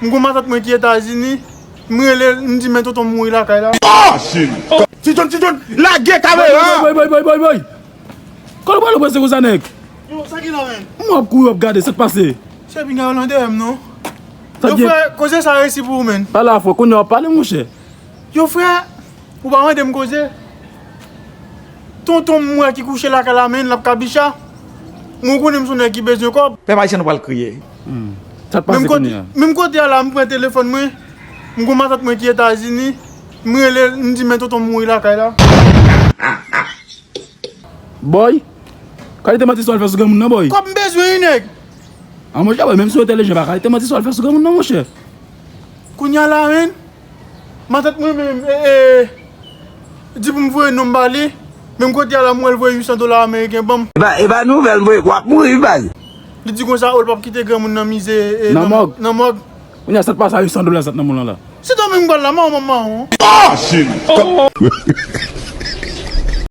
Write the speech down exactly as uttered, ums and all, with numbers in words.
M gon matant mwen ki Etazini, m rele l, m di men tonton m mouri lakay la. Ti John, Ti John, lage kamera! Boy, boy, boy, boy, boy, boy! Kòman w pral prese konsa, nèg? Yo, sa ki la, menn? M w ap kouri, w ap gade, sa k pase? Se pinga yo lan dèyè m, non. Yo, frè, koze sa resi pou ou, menn. Pale a fò, kounye a w ap pale, monchè. Yo, frè, ou pa mande m koze. Tonton m wè ki kouche lakay la, menn, l ap kabicha. Mwen konnen m se yon nèg ki bezwen kòb. Pèp ayisyen nou pral kriye. Sa k pase kounye a? Menm kote a la, m pran telefòn mwen. M gon matant mwen ki Etazini. M rele l, m di men tonton m mouri lakay la. Boy, kalite manti sa w al fè sou granmoun nan, boy? Kòb m bezwen, wi, nèg. An, monchè, boy, menm si w entèlijan, pa kalite manti sa w al fè sou granmoun nan, monchè. Kounye a la, menn, matant mwen menm, e, e, di pou m voye non m ba li, menm kote a la, m wè l voye uit san dola ameriken ban m. E pa, e pa nouvèl, m voye, w ap mouri, baz. Li di konsa, o, l p ap kite granmoun nan mize, e, nan mòg. Nan mòg. Kounye a, sa k pase a uit san dola sa nan moun lan la? Se dòmi m pral la, mawon, mawon.